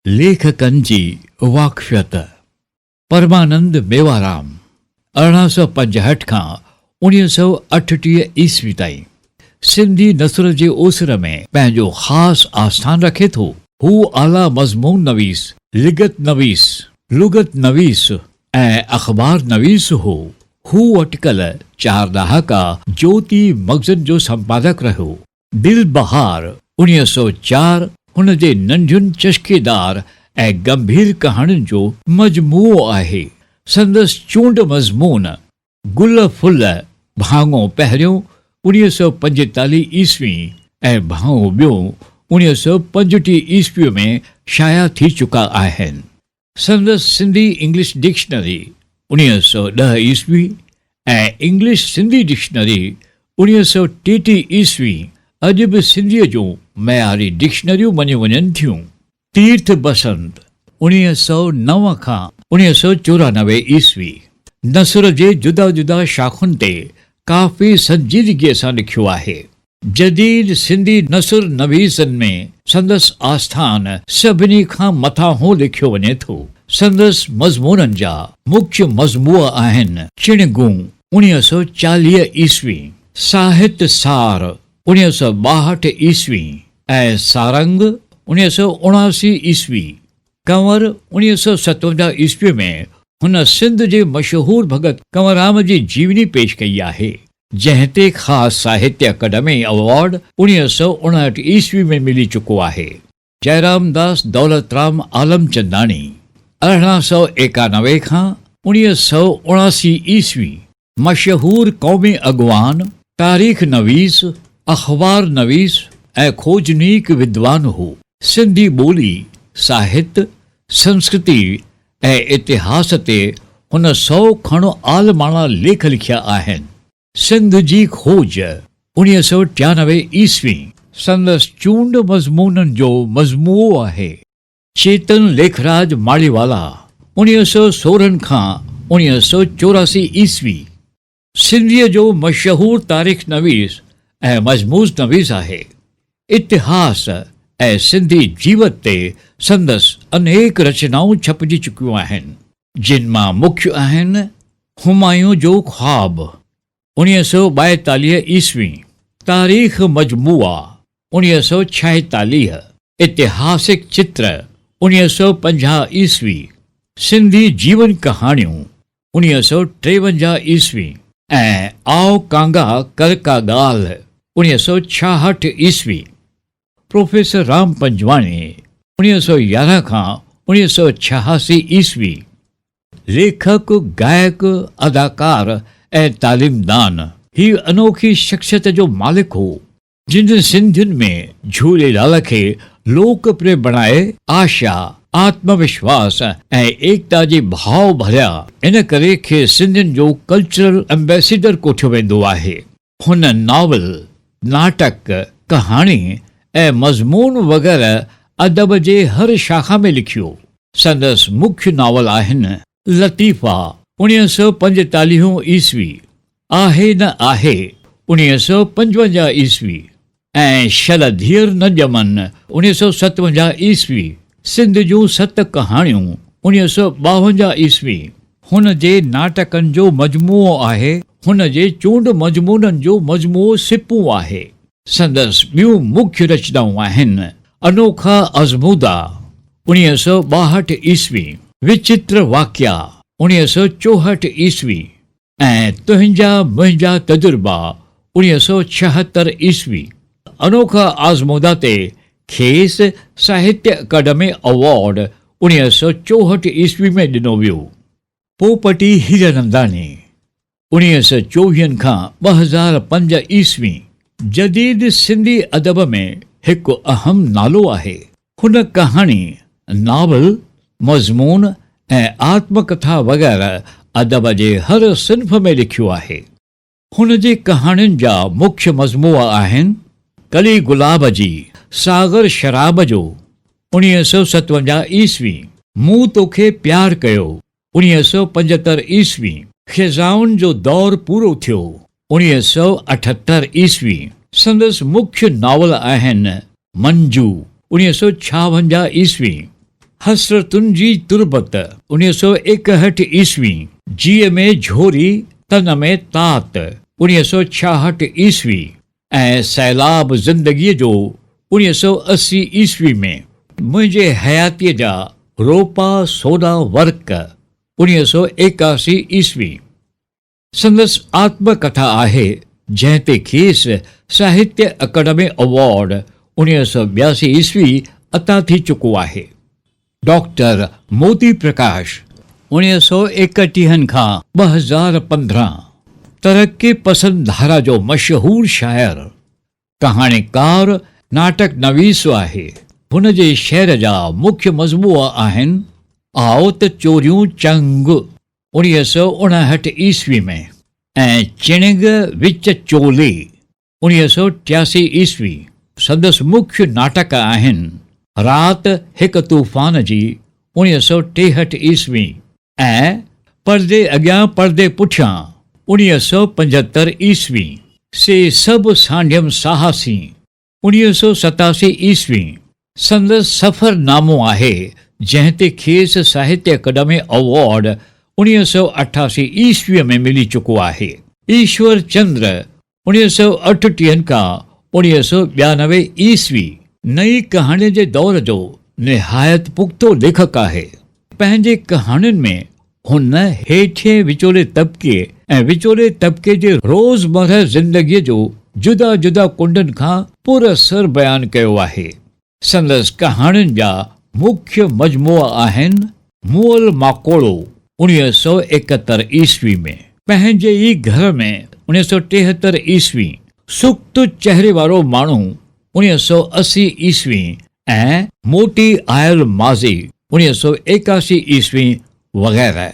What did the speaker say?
ليکڪن جي واقفيت، پرمانند ميوارام، 1865 کان 1938 عيسوي تائين، سنڌي نثر جي اوسر ۾ پنهنجو خاص آسٿان رکي ٿو. هو اعليٰ مضمون نويس، لغت نويس، لغت نويس ۽ اخبار نويس هو. هو اٽڪل چار ڏهاڪا جوتي مخزن جو سمپادڪ رهيو. دل بهار 1904 هن جي ننڍين چشڪيدار ۽ گنڀير ڪهاڻين جو مجموعو آهي. سندس چونڊ مضمون گل ڦل ڀاڱو پهريون 1945 عيسوي ۽ ڀاڱو ٻيو 1935 عيسويء ۾ شايع ٿي چڪا آهن. سندس سنڌي انگلش ڊڪشنري 1910 عيسوي ۽ انگلش سنڌي ڊڪشنري 1933 عيسوي اڄ به سنڌيء جون معياري ڊڪشنريون مڃيون وڃن ٿيون. تيرٿ بسنت 1909 کان 1994 عيسوي نثر جي جدا جدا شاخن تي ڪافي سنجيدگيء سان لکيو آهي. جديد سنڌي نثر نويسن ۾ سندس آسٿان سڀني کان مٿانهون ليکيو وڃي ٿو. سندس مضمونن جا مکيه مجموعا آهن، چڻنگون، 1940 عيسوي، ساهت سار، 1962 عيسوي، ۽ سارنگ، 1979 عيسوي. ڪنور، 1957 عيسويء ۾ هن سنڌ جي مشهور ڀڳت ڪنوررام جي جيوني پيش ڪئي آهي. جنهن تي خاص ساهتيه اڪيڊمي ايوارڊ 1959 عيسوي ۾ ملي چڪو آهي. جئرامداس دولترام عالمچنداڻي، 1891 کان 1979 عيسوي، مشهور قومي اڳواڻ، تاريخ نويس، اخبار نويس ۽ کوجنيڪ ودوان هو. سنڌي ٻولي، ساهت، سنسڪرتي ۽ اتهاس تي هن سئو کڻ عالماڻا ليک لکيا آهن. سنڌ جي کوج، 1993 عيسوي، سندس چونڊ مضمونن جو مجموعو آهي. چيتن ليکراج ماڙيوالا، 1916 کان 1984 عيسوي، سنڌيء جو مشهور تاريخ نويس ۽ مضمون نويس آهي. اتهاس ۽ سنڌي جيوت تي سندس انيڪ رچنائون ڇپجي چڪيون آهن، جن مان مکيه آهن، همايون جو خواب، 1942 عيسوي، تاريخ مجموعا، 1946، اتهاسڪ چتر، 1950 عيسوي، سنڌي جيون ڪهاڻيون، 1953 عيسوي ۽ آء ڪانگا ڪر ڪا ڳالهه، 1966 عيسوي. پروفيسر رام پنجواڻي، 1911 کان 1986 عيسوي، ليکڪ، گائڪ، اداڪار ۽ تعليمدان. هي انوکي شخصيت جو مالڪ هو. جن سنڌين ۾ جهوليلال کي لوڪ پري بڻائي آشا، آتم وشواس ۽ ايڪتا جي ڀاء ڀريا، ان ڪري کيس سنڌين جو ڪلچرل ايمبيسيڊر ڪوٺيو ويندو آهي. هن ناول، ناٽڪ، ڪهاڻي ۽ مضمون وغيره ادب جي هر شاخا ۾ لکيو. سندس مکيه ناول آهن، لطيفا، 1945 عيسوي، آهي نه آهي، 1955 عيسوي، ۽ شل ڌيئر نه ڄمن، 1957 عيسوي، سنڌ جون ست ڪهاڻيون، 1952 عيسوي، هن جي ناٽڪن جو مجموعو آهي. هن جي چونڊ مضمونن جو مجموعو سپون آهي. سندس ٻيون مکيه رچنائون آهن، انوکا آزمودا، 1962 عيسوي، وچتر واقعا، 1964 عيسوي، ۽ تنهنجا منهنجا تجربا، 1976 عيسوي. انوکا آزمودا تي کيس ساهتيه اڪيڊمي ايوارڊ 1964 عيسوي ۾ ڏنو ويو. پوپٽي هيراننداڻي، 1924 کان 2005 عيسوي، جديد سنڌي ادب ۾ هڪ اهم نالو آهي. هن ڪهاڻي، ناول، مضمون ۽ آتم ڪٿا وغيره ادب جي هر صنف ۾ لکيو آهي. هن جي ڪهاڻين جا مکيه مجموعا آهن، ڪلي گلاب جي، ساغر شراب جو، 1957 عيسوي، مون توکي پيار ڪيو، 1975 عيسوي، خزائن جو دور پورو ٿيو، 1978 عيسوي، سندس مکيه ناول آهن، منجو، 1956 عيسوي. حسرتن جي تربت، اڻويهه سؤ ايڪهٺ عيسوي، جيء ۾ جهوري، تن ۾ تات، اڻويهه سؤ ڇاهٺ عيسوي، ۽ سيلاب زندگيء جو، اڻويهه سؤ 80 عيسوي ۾، منهنجي حياتيء جا روپا سونا ورق، 1981 عيسوي. سندس آتم ڪٿا آهي، جنهن تي کيس ساهتيه اڪيڊمي ايوارڊ 1982 عيسوي عطا ٿي چڪو آهي. ڊاڪٽر موتي پرڪاش اڻويهه سؤ ايڪٽيهن کان 2015 ترقي پسند ڌارا جو مشهور شاعر، ڪهاڻيڪار، ناٽڪ نويس آهي. هن جي شعر جا مکيه مجموعا آهن، آء ته چوريون چنگ، 1959 عيسوي ۾، ۽ چڻنگ وچ چولي، 1983 عيسوي. سندس مکيه ناٽڪ آهن، رات هڪ طوفان جي، 1963 عيسوي، ۽ پردي اڳيان پردي پٺيان، 1975 عيسوي. سي سڀ سانڍيم ساهه سين، 1987 عيسوي. سندس سفر نامو آهي، جنهن تي کيس ساهتيه اڪيڊمي ايوارڊ 1988 عيسويء ۾ ملي چڪو آهي. ايشور چندر 1938 کان 1992 عيسوي نئين ڪهاڻيء جي دور جو نهايت پختو ليکڪ آهي. پنهنجي ڪهاڻين ۾ هن هيٺئين وچولي طبقي ۽ وچولي طبقي جي روزمرهه زندگيء جو جدا جدا ڪنڊن کان پر اثر بيان ڪيو آهي. سندس ڪهاڻين جا مکيه مجموعا آهن، مئل ماڪوڙو، 1971 عيسوي ۾، پنهنجي ئي گهر ۾، 1973 عيسوي، سخت چهري وارو ماڻهو، 1980 عيسوي، ۽ موٽي آيل ماضي، 1981 عيسوي، وغيره.